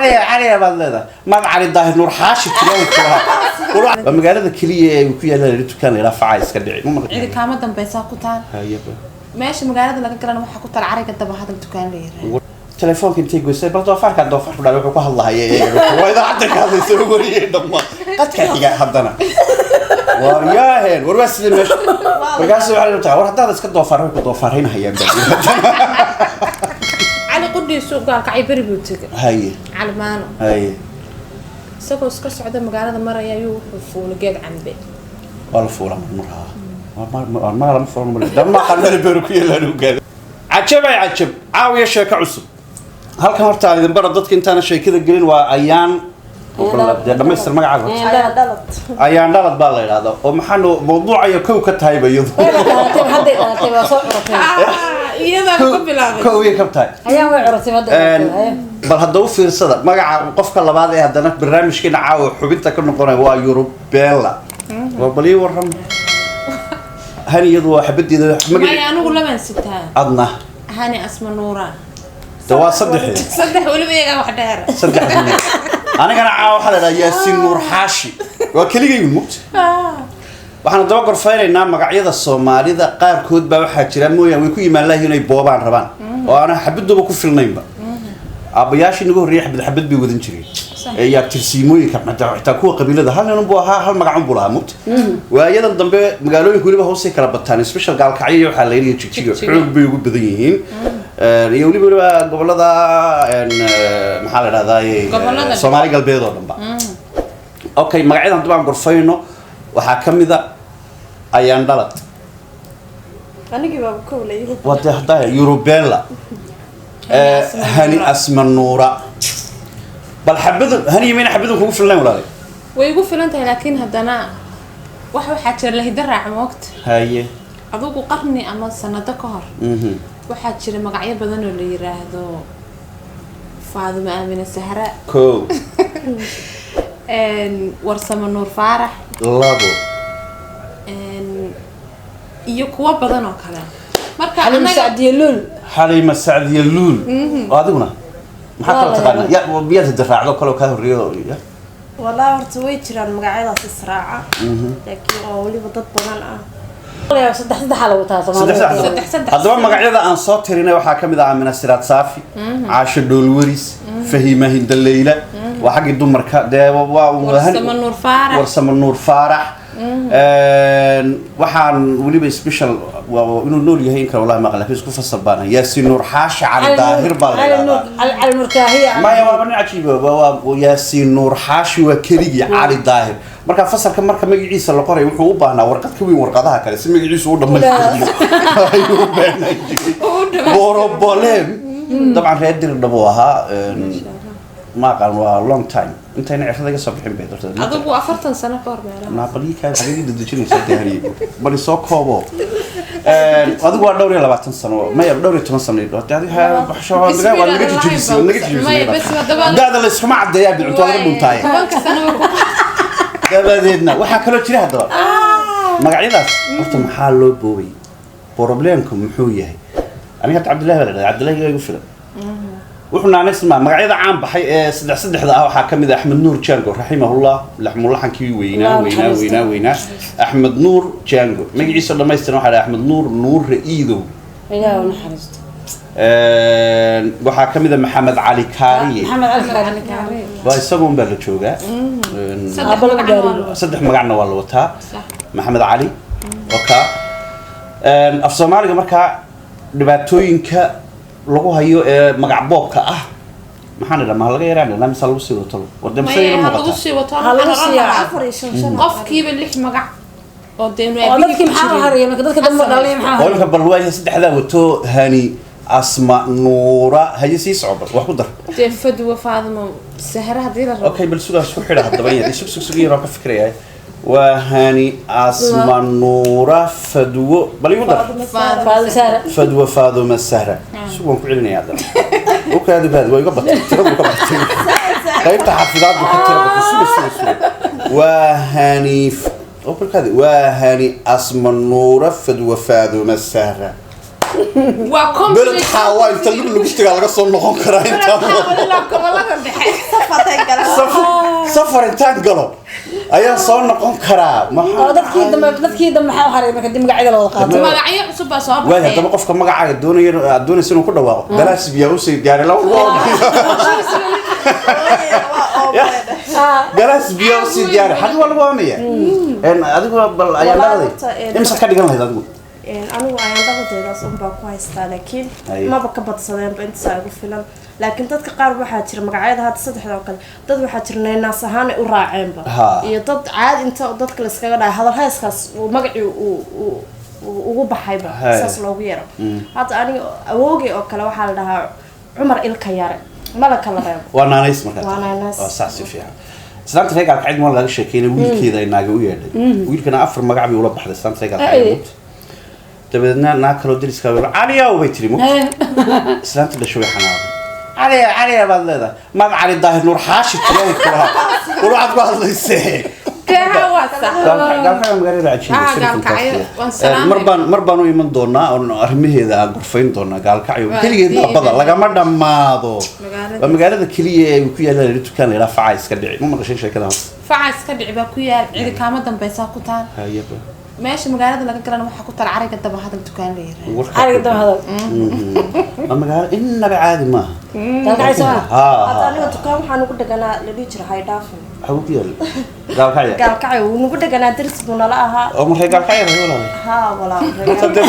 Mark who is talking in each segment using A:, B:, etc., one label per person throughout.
A: Cali, Cali baad leedahay. Maad Cali Daahir Nuur Xaashi tiraahdo kulaha. Waa magaalada keliya ee uu ku yaalla dukaan la yidhaha facaa iska dhici. Ma maqli?
B: Cidi kaama dambeysaa ku taal.
A: Hayaba.
B: Meesha magaalada laga galana waxaa ku taal cariga daba hadal dukaan la yiraahdo.
A: Telefoonka intay goysay, bal doofaarka, doofaarku dhalay wuxuu ku hadlahaya, waa idaacadda ka hadlaysa, wariyay dhammaan qadka xiga haddana. War yaaheen, war waa sidee meesha? Markaas waxaa la tagaa, war haddaad iska doofaar, way ku doofaaraynahayaan baa.
B: Cali qudhiisu gaalkacay beri buu tegay.
A: Haye.
B: Cali Maano.
A: Haye.
B: Isagoo iska socda magaalada maraya ayuu wuxuu fuulay geed cambe.
A: Waa la fuulaa marmar, haa, mar lama fuulan mar dhamma qanada beeru ku yeelaan ugaada. Cajabay cajab, caawiya sheeko cusub halkan. Horta aan idin bara dadka intaana sheekada gelin, waa Ayaan dee, dhamaystir magacaaga horta.
C: Ayaan Dhalad.
A: Ayaan Dhalad baa la idhahdaa, oo maxaanu mawduucaya kow ka tahayba iyadu.
D: Way dhalatay, hadday dhalatay, waa soo curatay.
B: Iyadaa ku bilaabay.
A: Kow iyo ka tahay.
D: Ayaan way curatay hadda.
A: Bal hadda u fiirsada magaca qofka labaad ee haddana barnaamijkeena caawa xubinta ka noqonaya, waa Yurubella. Waa bal ii warram Hani, iyadu waa xabadeeda magaci.
B: Maya, anigu laban sitaa.
A: Adna?
B: Hani Asma Nuura.
A: De waa saddexdii.
B: Saddex weliba, iyagaa wax dheer.
A: Saddexdii. Anigana caawa waxaa la idhaha Yaasiin Nuur Xaashi, waa keligay mugta. Waxaan daba gorfaynaynaa magacyada Soomaalida qaarkood baa waxaa jira mooyaan way ku imaan lahiin inay boobaan rabaan oo aana xabaduba ku filnaynba. Aabbayaashii nagu horreeyay xabad xabad bay wadan jireen ee yaabtirsiimooyinka, xitaa kuwa qabiilada hal nin buu ahaa, hal magacun buu lahaa mugta. Waayadan dambe magaalooyinka weliba hoosay kala bataan, special Gaalkacyo iyo waxaa la yidhi Jigjiga.
B: Jigjiga.
A: Xoog bay ugu badan yihiin. Iyo weliba gobolada maxaa la dhahdaa?
B: Gobolada.
A: Soomaali Galbeed oo dhanba. Okay, magacyadan haddaba aan gorfayno waxaa ka mid a Ayaan Dhalad.
C: Anigii baaba kow la iigu.
A: Waa dee hadda Yurubella, Hani Asma Nuura. Bal xabadu Hani mayna xabadu kugu filnayn, walaalay?
B: Way igu filan tahay, laakiin haddana waxaa jira lahida raac moogta.
A: Haye.
B: Adugu qarni ama sanado ka hor waxaa jira magacyo badan oo la yiraahdo Faadimo Aamine Sahra.
A: Kow.
B: Warsamo Nuur Faarax.
A: Labo.
B: Iyo kuwo badan oo kale marka
D: Xaliimo Sacdiye Luul.
A: Xaliima Sacdiye Luul. Oo adiguna maxaa kaloo
D: Waa la
A: taqaanaa? Ya miyaad hada raacdo kaloo kaa horreeyo ya?
C: Wallahi horta way jiraan magacyadaas israaca, laakiin oo weliba dad badan ah.
D: Saddex saddexaa lagu taa.
A: Saddex.
D: Soomaalida.
B: Saddex saddex.
A: Haddaba magacyada aan soo tirinay waxaa ka mid ah Amina Siraad Saafi, Caasho Dhoolwaris, Fahiima Hindaleyla, waa xaggii dumarka dee, waa
B: Warsamo Nuur Faarax.
A: Warsamo Nuur Faarax. Waxaan weliba special waa inuu nool yahay in kale wallahi maqal, laakiin isku fasal baan ahay. Yaasiin Nuur Xaashi Cali Daahir baa la
D: Cali Nuur.
A: yidhahdaa.
D: Cali Nuur Kaahiya.
A: Maya, waaba nin cajiib ah. Waa Yaasiin Nuur Xaashi, waa keligii Cali Daahir. Marka fasalka marka magaciisa la qoray wuxuu u baahnaa warqad ka weyn warqadaha kale si magaciisu u dhamaystirmo ayuu u baahnaan jiray. Borobolem dabcan reer Dirdhab uu ahaa. Ma aqaan, waa long time intayna cirrada iga soo bixin bay dorta.
B: Adugu 40 sano ka hor meelaha.
A: Naaqaliika xagee dedejinaysa dahriye? Bal isoo koobo. Adigu waa dhowr iyo labaatan sano, maya, dhowr iyo toban sano iyo dhowr. Adiga waa naga jijibisay, waa naga jijibisay.
B: Maya, bas
A: da'da la iskuma caddeeyaa, bidcunto waa laga dhuntaaye.
B: 10-ka sano waa ku
A: Dabadeedna waxaa kaloo jira haddaba magacyadaas horta maxaa loo boobay? Problemku muxuu yahay? Aniga hadda Cabdillahi baa la dhahdaa, Cabdillahi igu filan. Wuxuu naanaysmaa magacyada caan baxay ee saddex saddexda ah waxaa ka mid ah Axmed Nuur Jango raximahullah, laxmulaxankii weynaa.
D: Allah
A: weynaa.
D: naxariisto.
A: Weynaa weynaa Axmed Nuur Jango. Magaciisa dhammaystiran waxaa la dhahaa Axmed Nuur Nuure Iidow.
D: Ilaah u naxariisto.
A: Waxaa ka mid ah Maxamed Cali Kaariye.
D: Maxamed Cali Kaari.
A: Waa isaga un baa la joogaa.
B: Saddex
D: Aabba lagu
B: magacna waa
D: gaariyo.
B: la
A: Saddex magacna waa la wataa.
B: Sax.
A: Maxamed Cali oka af Soomaaliga markaa dhibaatooyinka lagu hayo ee magac boobka ah maxaan idhaa? Ma laga yaraan dhanaa mise lagu sii wato? War dee mise
B: Maya,
A: ila
B: ha lagu
A: muuqataa?
B: sii wato.
D: Ha lagu
B: waxaan oran
D: sii
B: lahaa
C: Afar iyo shan shan.
B: Qofkiiba lix magac oo dee inu
D: oo
B: aabihii
D: dadkii
B: ku
D: maxaa
B: jirin.
D: haraya marka dadka dambe dhalay maxaa
A: Oo
D: haraya?
A: imika bal waaya saddexdaa wato, Hani Asma Nuura. Haye, sii soco, bal wax ku dar.
B: Dee Fadwa, Faadimo, Sahra haddii la rabo.
A: Okay, bal sugaas ku xidha haddaba yar, sug sug sug yaroo ka fikirayaa. Waa Hani Asma Nuura Fadwo, bal igu dar.
D: Faadimo Sahra.
A: Fadwo, Faaduma, Sahra. Sug, waan ku celinaya haddana. Ukaadi baadi waa iga batay, tiradu ka batay, qaybta xafidaadu ka tira batay. Suga suga suga, waa Haniif oo balkaadi, waa Hani Asma Nuura Fadwo Faaduma Sahra.
B: Waa
A: Beled
B: complete.
A: Xaawa inta lug lagu tagaa laga soo noqon karaa intaa.
B: Ilaa gobolada dhexe.
C: Life haday galaan.
A: Safar intaan galo ayaan soo noqon karaa.
D: Oo dadkii dambe maxaa u haray marka dib magacyada la wada qaato?
B: Magacyo cusub baa soo
A: Waay,
B: baxay.
A: haddaba qofka magacaaga doonaya aad doonaysa inuu ku dhawaaqo, galaas biyaa usii diyaari laba.
C: Waa oo
A: Galaas biyaa usii diyaari, xaqi waa lagu aamaya. Adigu bal ayaan
C: Wallahi
A: dhaqday.
C: horta,
A: Imsaad ka dhigan lahayd adigu?
C: Anigu ayaan dhaqadeydaas unbaa ku haystaa, laakiin maba ka badsadeenba, intasaa igu filan. Laakiin dadka qaar waxaa jira magacyada hadda saddexda oo kale, dad waxaa jira naynaas ahaan ay u raaceenba iyo dad caadi inta dadka la iskaga dhahay hadal hayskaas uu magacii uu ugu baxayba saas loogu yaro. Hadda aniga awoogay oo kale waxaa la dhahaa Cumar Ilka Yare, mala kala reebo.
A: Waa naanays markaa.
C: Waa naanays.
A: Waa sax, si fiican. Islaanta reer Gaalkacid ma laga sheekeynay wiilkeeda ay naaga u yeedhay. Wiilkana afar magac bay ula baxday islaanta reer Gaalkacid. Mugta dabadeedna naag kaloo deriska Caliyaw bay tiri. Mugta islaanta dhasho way xanaaqday. Caliya, Caliya baad leedahay, maad Cali Daahir Nuur Xaashi tirahay kulaha, war waxaad ku hadlaysee?
B: Keha waa sax.
A: Gaalkacyo magaalada cajiib.
B: Ah, Gaalkacyo, waan salaamay.
A: Mar baan u iman doonaa oon arrimaheeda aan gorfayn doonaa. Gaalkacyo
B: Waa
A: keligeed baa bada lagama dhammaado.
B: Magaalada.
A: Waa magaalada keliya ee uu ku yaalla dukaan la yidhaha Faca Iska Dhici. Ma maqashay sheekada?
B: Faca Iska Dhici baa ku yaal, cidi kaama dambaysaa ku taal.
A: Hayaba.
B: Meesha magaalada laga galana waxaa ku taal Cariga Daba Hadal dukaan la yiraahdo.
D: Cariga Daba Hadal.
A: Waa magaalo innaba caadi maaha.
D: Gaalkacyo soo
A: ha.
C: Hadda aniga dukaan waxaa nugu dheganaa la dhihi jira Haydhaafin.
A: Waxaa ku yaal Gaalkacyo?
C: Gaalkacyo wuu nugu dheganaa, daris buu nala ahaa.
A: Oo markay Gaalkacyo rahay walaal.
C: Haa walaa.
A: Horta dee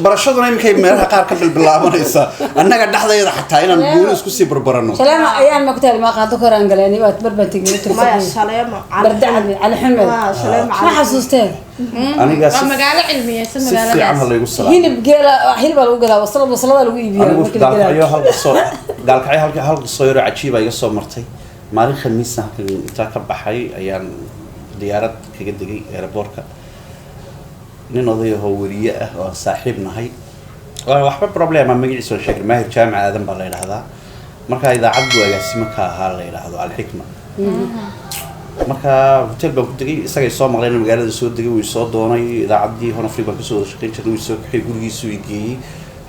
A: barashaduna iminkay meelaha qaar ka bilbilaabanaysa, annaga dhexdayada xataa inaan gooni isku sii barbarano.
D: Shaleema ayaan ma ku taali, ma qaado kor aan galeenay, waa bar baan tegay.
C: Maya, Shaleemo.
D: Bardacad Cali Xumed.
C: Haa, Shaleemo.
D: Ma xasuusteen?
A: Aniga
B: Waa
A: si
B: magaalo cilmiyeysan
A: si fiican ha
B: magaaladaas.
A: laygu salaamo.
D: Hilib geela, hilib baa lagu gadaa, wasalad, wasalada lagu iibiyaa
A: Anigu
D: markii la
A: Gaalkacyo
D: gelaayo.
A: hal qiso, Gaalkacyo hal qiso yaroo cajiiba iga soo martay. Maalin Khamiisna halkan intaa ka baxay ayaan diyaarad kaga degay airportka. Nin oday ahoo weriye ah oo aan saaxiib nahay, waa waxba problema, magaciisa waan sheegay, Maahir Jaamac Aadan baa la yidhaahdaa. Marka idaacad buu agaasimo ka ahaa la yidhaahdo Alxikma. Marka hotel baan ku degay, isagay soo maqleen in magaalada soo degay, wuu soo doonay. Idaacaddii Horn Afrik baan kasoo wada shaqayn jirnay. Wuu soo kaxay, gurigiisuu i geeyey.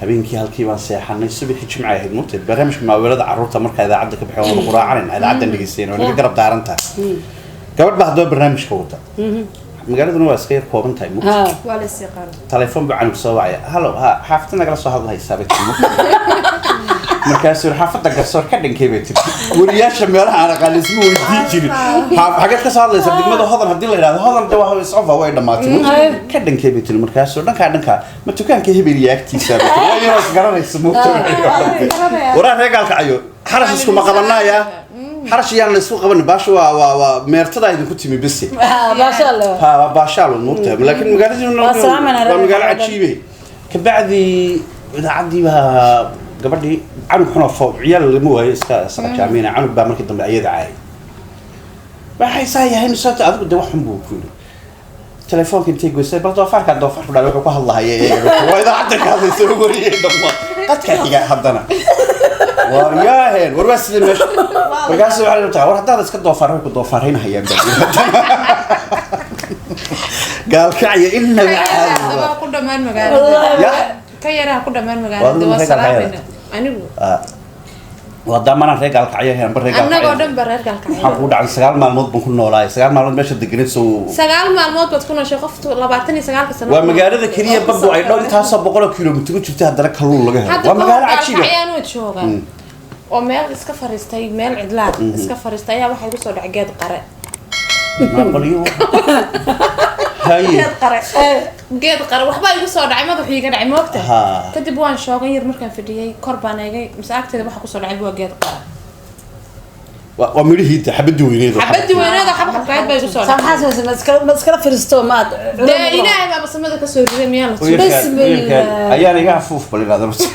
A: Habeenkii halkii baan seexanay. Subaxii Jimca ahayd, mugtay barnaamijka maaweelada carruurta markaa idaacadda ka baxay waan wada quraacanayna, idaacaddan dhegeysanayna, waa naga garab daaran tahay. Gabadh baa haddaba barnaamijka wata, magaaladuna waa iska yar kooban tahay, mugtay.
C: Waa la is yaqaan.
A: Telefoon buu canug soo wacaya. "Halo, ha, xaafadda nagala soo hadlahaysaa?" bay tiri. Markaasuu yidhi, "Xaafadda Garsoor ka dhankay," bay tiri. Weriyaasha meelaha aan aqaan isma weydiin jirin. Xageed ka soo hadlaysa? Degmada Hodan haddii la yidhahdo, Hodan de waa iscofa, way dhamaatay. Ka dhankay bay tiri. Markaasuu dhankaa ma dukaanka hebel iyo agtiisa bay tiri. Waa yaroo isgaranaysa, moogta. Waraa reer Gaalkacayo, xarash iskuma qabanaya, xarash iyaan la isku qabanin. Baasha waa meertada idinku timi bise.
D: Maasha Allah.
A: Ha, waa baashaal moogtahay, laakiin magaaladiina
D: Waa salaamanaa
A: waa magaalo
D: reer.
A: Cajiibe. Kabacdi idaacaddii baa gabadhii canug xunoo foo ciyaal lama waayo iska saqajaamina. Canug baa markii dambe ayada caayay, waxay saa yahay misota adigu de wax xun buu ku yidhi. Telefoonka intay goysay, bal doofaarka doofaarku dhalay wuxuu ku hadlahaya, waa idaacadda ka hadlaysa wariyey dhammaan qadka xiga haddana. War yaaheen, war waa sidee meesha? Markaas waxay la tahay, war haddaad iska doofaar ku doofaaraynahayaan baa yidhi. Gaalkacyo inaba caadi
B: Waa ku dhammaan magaalada.
A: Ya.
B: Ka yaraha ku dhammaan
A: Waa
B: magaalada.
A: adigu
B: Waa
A: reer Gaalkacyo.
B: salaamayna anigu.
A: Waa daamanaan reer Gaalkacyo ahayn, amba reer
B: Annagoo
A: Gaalkacyo.
B: dhan ba reer Gaalkacyo.
A: Maxaa kugu dhacay? 9 maalmood baan ku noolaay, 9 maalmood meesha deganeed soo.
B: 9 maalmood baad ku nooshay, qoftu 29-ka sano.
A: Waa magaalada keliya baddu ay dhow intaasoo boqoloo kilomitir u jirta, haddana kalluun laga helo.
B: Hadda
A: Waa magaalo cajiiba.
B: Gaalkacyaanoo jooga oo meel iska fariistay, meel cidlaad iska fariistay, ayaa waxay kusoo dhacay geed qare.
A: Maaqaliyo haye.
C: Geed qare.
B: Geed qare waxbaa igu soo dhacay, madaxuu iga dhacay, moogta. Kadib waan shoogan yar markaan fadhiyay, kor baan eegay mise agteeda waxa kusoo dhacay waa geed qare.
A: Waa midhihii xabadii weyneed oo
B: Xabadii weyneeda, xabxabkayd baa igu soo dhacay.
D: Maxaa samaysa? Ma iskala fariisto maad?
B: Dee ilaahay baaba samada kasoo riday, miyaa la tuuray?
D: Bismillah.
A: Ayaan iga afuuf bal idhahda horta.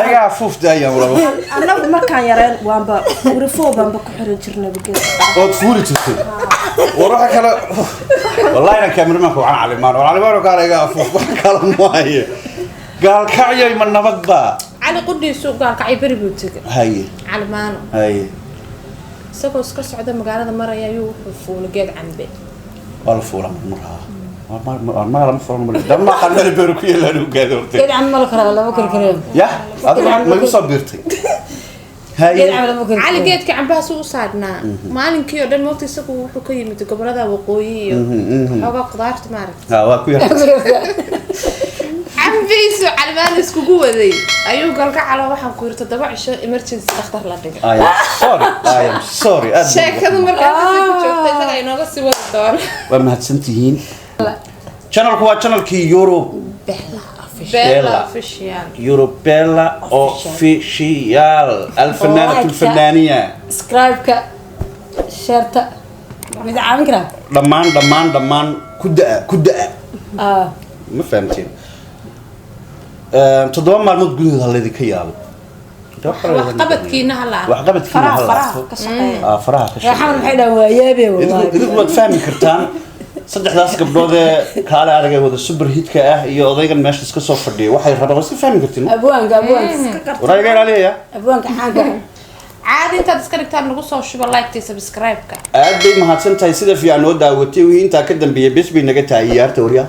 A: Iga afuuf de ayaan walaba.
C: Annagu markaan yareen waanba urifoo baanba ku xiran jirnay geed qare.
A: Ood fuuli jirtay. War waxa kale wallahi inaan cameramanka waxaan Calimaan war Calimaan oo kaale iga afuuf, wax kale maaye. Gaalkacyoy, ma nabad baa?
B: Cali qudhiisu Gaalkacyo beri buu tegay.
A: Haye.
B: Cali Maano.
A: Haye.
B: Isagoo iska socda magaalada maraya ayuu wuxuu fuulay geed cambe.
A: Waa la fuulaa marmar. Ha, mar lama fuulan mar dama qanada beer ku yeelaan u gaado horta.
D: Geed cam ma la koraa? Lama kori karayo.
A: Ya, adigu ma igu soo biirtay? Haye.
D: Geed camal ma kori.
B: Cali geedka cambaha suu u saarnaa maalinkii oo dhan, moogta, isagu wuxuu ka yimid gobolada waqooyi iyo xoogaa qudaarta, maaragta.
A: Ha, waa ku yar.
B: Cambihiisu calimaan iskugu waday ayuu galgacalo. Waxaan ku yiri 7 cisho emergency dhakhtar la dhigay.
A: I am sorry, I am sorry, aad baan
B: Sheekadu markaa halkaasay ku joogta, isaga inooga sii wadi doona.
A: Waa mahadsantihiin. Channelku waa channelkii Europe
B: Bella Official.
A: Eurobella Official, alfanaanatu
D: Like-ta.
A: alfanaaniya.
D: Subscribe-ka, share-ta, mid caawin karaa.
A: Dhammaan, dhammaan, dhammaan ku da'a, ku da'a.
D: Ah.
A: Ma fahamteen? 7 maalmood gudahood ha laydinka yaabo.
B: Waxqabadkiina ha la arko.
A: Waxqabadkiina
C: Faraha
A: ha la
C: faraha
A: arko.
C: ka shaqeeya.
A: Ah, faraha ka
D: Reexaman
A: shaqeeya.
D: maxay dhahaan? Waa yaabe.
A: Idinku
D: Wallahi.
A: Idinku waad fahmi kartaan saddexdaas gabdhood ee kaale aragay wada super hitka ah iyo odaygan meesha iska soo fadhiya waxay rabaan, waa iska fahmi kartiin.
D: Abwaanka, abwaanka.
A: Waraa iga ilaaliyaya.
D: Abwaanka xaanka.
B: Caadi intaad iska dhigtaan nagu soo shuba like subscribe-ka.
A: Aad bay mahadsan tahay sida fiican noo daawatay. Wixii intaa ka dambeeyay bes bay naga tahay. Ciyaarta waryaa.